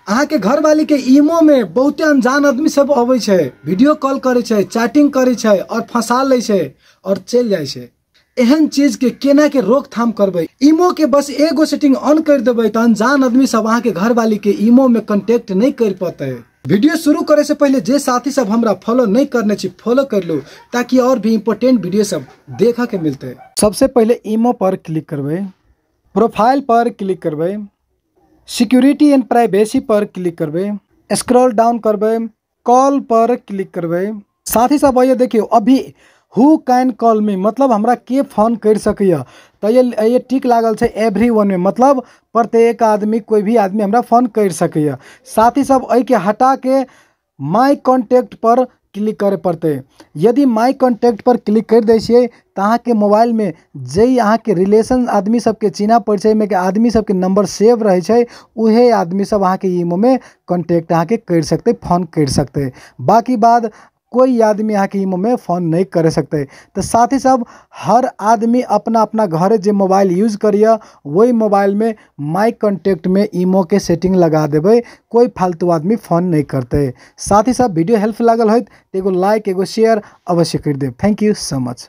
अहाँ के घरवाली के ईमो में बहुते अनजान आदमी सब अबै छै, वीडियो कॉल करै छै, चैटिंग करै छै और फंसा लै छै और चलि जाइ छै। एहन चीज के केना के रोकथाम करबै? ईमो के बस एगो सेटिंग ऑन कर देबै तऽ अनजान आदमी सब अहाँ के घरवाली के ईमो में कॉन्टेक्ट नहीं कर पते। वीडियो शुरू करे से पहले जे साथी सब हमरा फॉलो नहीं करने छी फॉलो कर लो, ताकि और भी इम्पोर्टेंट वीडियो सब देखा के मिलते। सबसे पहले ईमो पर क्लिक करबै, प्रोफाइल पर क्लिक करबै, security and privacy per click करबै, स्क्रॉल डाउन करबै, कॉल पर क्लिक करबै। साथी सब ये देखियो अभी हु can call मी, मतलब हमरा के फोन कर सकैया, तो ये टिक लागल छै एवरी वन में, मतलब प्रत्येक आदमी कोई भी आदमी हमरा फोन कर सकैया। साथी सब एहिके हटा के माय कॉन्टैक्ट पर क्लिक करे पड़तै। यदि माय कॉन्टैक्ट पर क्लिक कर दै छियै तऽ अहाँके मोबाइल में जे अहाँके रिलेशन आदमी सबके चिन्ह पड़ै छै, एहिमे के आदमी सबके नंबर सेव रहै छै, उहे आदमी सब अहाँके ईमो में कॉन्टैक्ट अहाँके कर सकतै, फोन कर सकतै। बाकी बाद कोई आदमी अहाँके ईमो में फोन नहीं कर सकते। तो साथी सब हर आदमी अपना अपना घरे जे मोबाइल यूज करिए वही मोबाइल में माय कॉन्टैक्ट में ईमो के सेटिंग लगा देबै, कोई फालतू आदमी फोन नहीं करते। साथी सब वीडियो हेल्प लागल होत एगो लाइक एगो शेयर अवश्य कर देब। Thank you so much.